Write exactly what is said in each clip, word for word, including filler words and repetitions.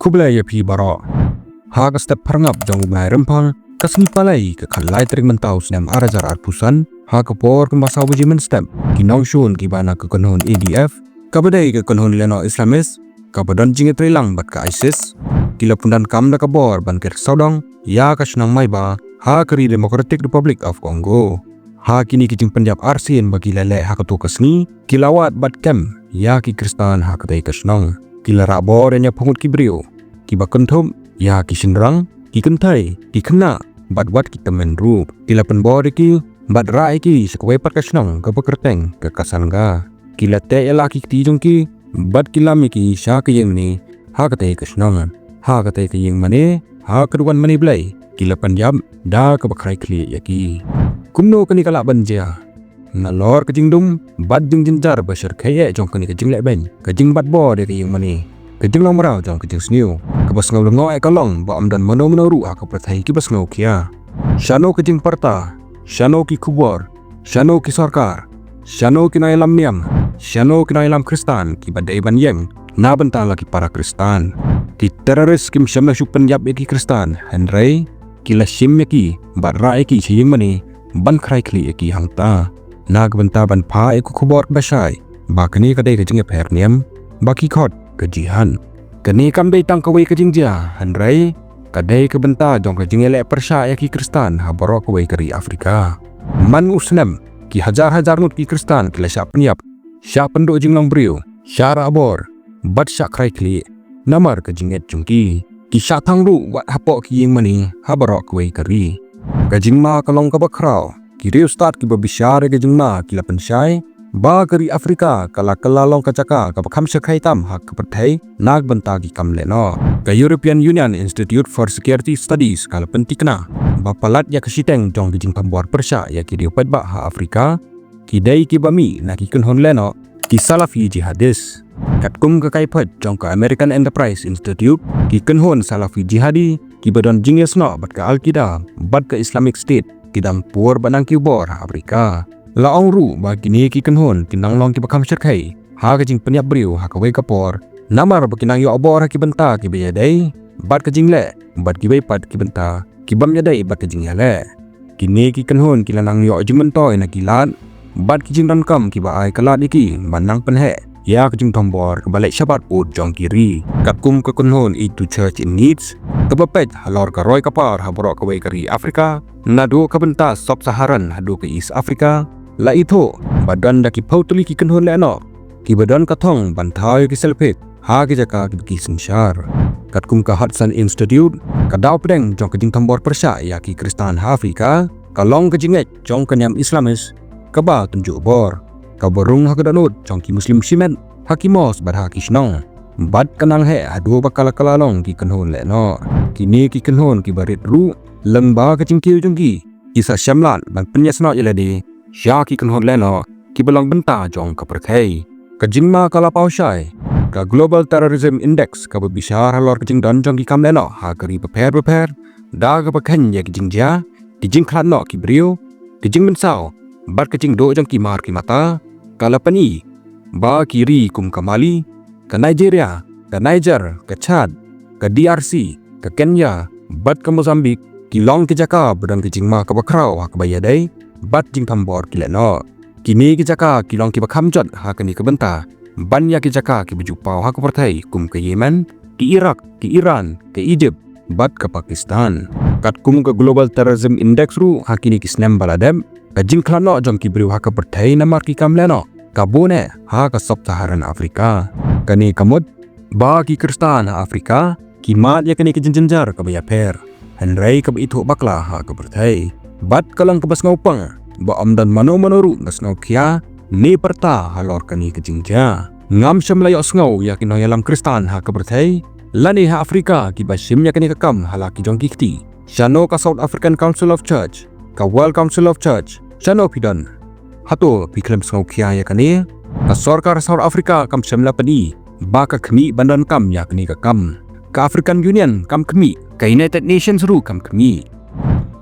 Khublei ïa phi baroh. Ha ka step pharngap jong u bnai Rymphang, ka sngi Palei ka khatlai tarik mynta u snem ar hajar arphew san, ha ka por kumba saw baje mynstep, ki nongshun kiba na ka kynhun A D F, kaba dei ka kynhun lehnoh Islamist kaba don jingïatreilang bad ka ISIS, ki la pyndonkam da ka bor ban ker sawdong ïa ka shnong Maiba ha ka ri Democratic Republic of Congo. Ha kine ki jingpynïap arsien ba ki la leh ha kato ka sngi, ki la wad bad kem ïa ki Khristan ha katei ka shnong. Ki la rah bor ïa hynñiewphew ngut ki briew, kiba kynthup ïa ki shynrang, ki kynthei, ki khynnah bad wat ki tymmen ruh. Ki la pynbor ïa ki bad rah ïa ki sha kawei pat ka shnong kaba kyrteng ka Kasanga. Ki la teh ïa la ki kti jong ki bad ki lam ïa ki sha ka ïingmane ha katei ka shnong. Ha katei ka ïingmane, ha ka duwan mane blei, ki la pynïap da kaba khrai khlieh ïa ki. Kumno kane ka lah ban jia? Nalor ka jingdum bad jingjynjar ba shyrkhei eh jong kane ka jinglehbeiñ, ka jingbat bor ïa ka ïingmane, ka jinglong mraw jong ka jingsniew, kaba sngew lyngngoh eh ka long ba ym don mano mano ruh ha ka pyrthei kiba sngewkhia. Shano ka jingpyrta, shano ki khubor, shano ki sorkar, shano ki nongïalam niam, shano ki nongïalam Khristan kiba dei ban ïeng na bynta la ki para Khristan? Ki terrorist kim shym la shu pynïap ïa ki Khristan, hynrei ki la shim ïa ki bad rah ïa ki sha ïingmane ban khrai khlieh ïa ki hangta, na ka bynta ban phah ïa ka khubor kaba shai ba kane ka dei ka jingïapher niam, ba ki khot ka jihad. Kane kam dei tang kawei ka jingjia, hynrei ka dei ka bynta jong ka jingïaleh pyrshah ïa ki Khristan ha baroh kawei ka ri Afrika. Man u snem, ki hajar hajar ngut ki Khristan ki la shah pynïap, shah pynduh jinglong briew, shah rah bor bad shah khrai khlieh namar ka jingngeit jong ki. Ki shah thang ruh wat hapoh ki ïingmane ha baroh kawei ka ri. Ka jingma ka long kaba khraw. Ki riewstad kiba bishar ïa ka jingma ki la pynshai ba ka ri Afrika ka la kylla long ka jaka kaba kham shyrkhei tam ha ka pyrthei na ka bynta ki kam lehnoh. Ka European Union Institute for Security Studies ka la pynthikna ba palat ïa ka shiteng jong ka jingthombor pyrshah ïa ki riew paidbah ha Afrika, ki dei kiba mih na ki kynhun lehnoh, ki Salafi jihadist. Katkum ka kaiphod jong ka American Enterprise Institute, ki kynhun Salafi jihadi kiba don jingïasnoh bad ka Al-Qaeda bad ka Islamic State, ki dang pur ba nang ki bor ha Afrika. La ong ruh ba kine ki kynhun ki nang long kiba kham shyrkhei ha ka jingpynïap briew ha kawei ka por, namar ba ki nang ïoh bor ha ki bynta kiba ïadei bad ka jingleh, bad kiwei pat ki bynta ki bym ïadei bad ka jingïaleh. Kine ki kynhun ki la nang ïoh jingmyntoi na ki lad bad ki jingdonkam kiba ai ka lad ïa ki ban nang pynheh ïa ka jingthombor kaba leh shabar pud jong ki ri. Katkum ka kynhun Aid to Church in Needs, kaba peit halor ka roi ka par ha baroh kawei ka ri Afrika, naduh ka bynta Sub-Saharan haduh ka East Africa, la ithuh ba don da ki phew tylli ki kynhun lehnoh kiba don ka thong ban thaw ïa ki sel phet ha ki jaka kiba ki synshar. Katkum ka Hudson Institute, ka daw pdeng jong ka jingthombor pyrshah ïa ki Khristan ha Afrika ka long ka jingngeit jong ka niam Islamist kaba tynjuh bor, kaba rung ha ka dohnud jong ki Muslim shimet ha ki mosque bad ha ki shnong, bad ka nang heh haduh ba ka la kylla long ki kynhun lehnoh. Kine ki kynhun kiba rit ruh, lyngba ka jingkiew jong ki, ki sa shemlad ban pynïasnoh ïa lade sha ki kynhun lehnoh kiba long bynta jong ka pyrthei. Ka jingma ka la paw shai. Ka Global Terrorism Index kaba bishar halor ka jingdon jong ki kam lehnoh ha ki ri bapher bapher, da kaba kheiñ ïa ki jingjia, ki jingkhlad noh ki briew, ki jingmynsaw bad ka jingduh jong ki mar ki mata, ka la pyni ba ki ri kum ka Mali, ka Nigeria, ka Niger, ka Chad, ka D R C, ka Kenya bad ka Mozambique ki long ki jaka ba don ka jingma kaba khraw ha kaba ïadei bad jingthombor ki lehnoh. Kine ki jaka ki long kiba kham jot ha kane ka bynta ban ïa ki jaka kiba ju paw ha ka pyrthei kum ka Yemen, ki Iraq, ki Iran, ka Egypt bad ka Pakistan. Katkum ka Global Terrorism Index ruh, ha kine ki snem ba la dep, ka jingkhlad noh jong ki briew ha ka pyrthei namar ki kam lehnoh ka bun eh ha ka Sub-Saharan Africa. Kane ka mut ba ki Khristan ha Afrika ki mad ïa kane ka jingjynjar kaba ïapher, hynrei kaba ithuh bakla ha ka pyrthei. Bad ka long kaba sngewpang ba ym don mano mano ruh ba sngewkhia ne pyrta halor kane ka jingjia. Ngam shym la ïohsngew ïa ki nongïalam Khristan ha ka pyrthei lane ha Afrika kiba shim ïa kane ka kam ha la ki jong ki kti. Shano ka South African Council of Church, ka World Council of Church, shano phi don? Hato phi khlem sngewkhia ïa kane? Ka sorkar South Africa kam shym la pyni ba ka khmih ban donkam ïa kane ka kam. Ka African Union kam khmih, ka United Nations ruh kam khmih.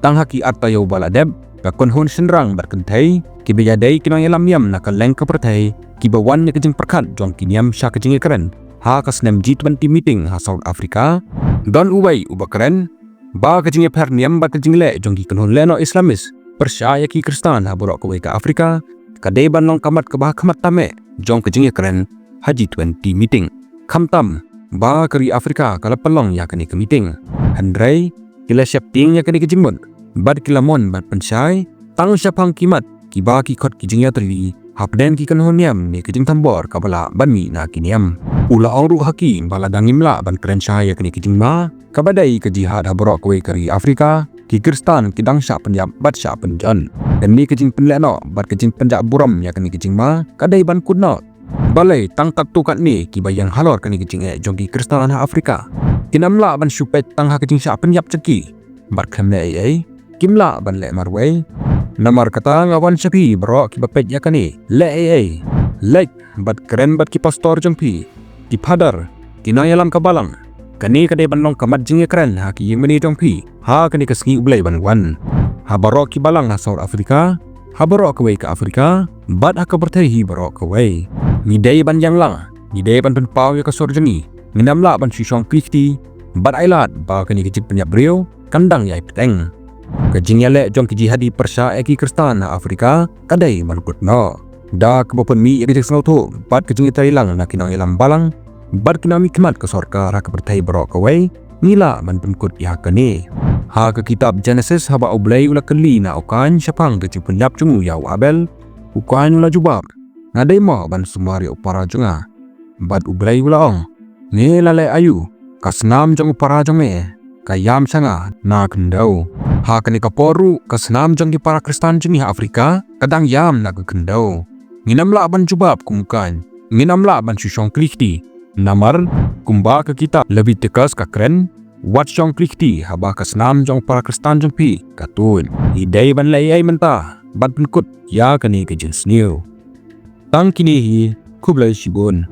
Tang ha ki ar taïew ba la dep, ka kynhun shynrang bad kynthei kiba ïadei ki nongïalam niam na kylleng ka pyrthei kiba wan ïa ka jingpyrkhat jong ki niam sha ka jingïakren ha ka snem G twenty meeting ha South Africa, don uwei uba kren ba ka jingïapher niam bad ka jingleh jong ki kynhun lehnoh Islamist pyrshah ïa ki Khristan ha baroh kawei ka Africa ka dei ban long ka mat kaba ha khmat tam eh jong ka jingïakren ha G twenty meeting. Khamtam ba ka ri Africa ka la pynlong ïa kane ka meeting, hynrei ki la sheptieng ïa kane ka jingmut bad ki la mon ban pynshai tang shaphang ki mat kiba ki khot ki jingïatylli hapdeng ki kynhun niam ne ka jingthombor kaba lah ban mih na ki niam. U la ong ruh ha ki ba lada ngim lah ban kren shai ïa kane ka jingma kaba dei ka jihad ha baroh kawei ka ri Africa, ki Khristan ki dang shah pynïap bad shah pynjot. Kane ka jingpynlehnoh bad ka jingpynjah burom ïa kane ka jingma ka dei ban kut noh. Balei tang katto katne kiba ïeng halor kane ka jingeh jong ki Khristan ha Africa? Kim lah ban shu peit tang ha ka jingshah pynïap jong ki bad khlem leh ei ei. Kim lah ban leh marwei. Namar kata nga wan sha phi baroh kiba peit ïa kane, leh ei ei. Leit bad kren bad ki pastor jong phi, ki phadar, ki nongïalam ka balang. Kane ka dei ban long ka mat jingïakren ha ki ïingmane jong phi ha kane ka sngi U Blei ban wan. Ha baroh ki balang ha South Africa, ha baroh kawei ka Africa bad ha ka pyrthei hi baroh kawei, ngi dei ban ïeng lang. Ngi dei ban pynpaw ïa ka sur jong ngi. Ngim lah ban shu shong kli kti bad ai lad ba kane ka jingpynïap briew kan dang ïai bteng. Ka jingïaleh jong ki jihadi pyrshah ïa ki Khristan ha Africa ka dei ban kut noh. Da kaba pynmih ïa ka jingsngewthuh bad ka jingïatreilang na ki nongïalam balang bad ki nongmihkhmat ka sorkar ha ka pyrthei baroh kawei, ngi lah ban pynkut ïa kane. Ha ka kitab Genesis, haba U Blei u la kylli na u Kain shaphang ka jingpynïap jong u ïa u Abel, u Kain u la jubab, nga dei mo ban sumar ïa u para jong nga? Bad U Blei u la ong, me la leh aïu? Ka snam jong u para jong me ka ïam sha nga na khyndew. Ha kane ka por ruh ka snam jong ki para Khristan jong ngi ha Africa ka dang ïam na ka khyndew. Ngim lah ban jubab kum u Kain. Ngim lah ban shu shong kli kti. Namar kumba ka kitab Leviticus ka kren, wat shong kli kti haba ka snam jong para Khristan jong phi ka tuid. Ngi dei ban leh ei ei mynta ban pynkut ïa kane ka jingsniew. Tang kine hi, khublei shibun.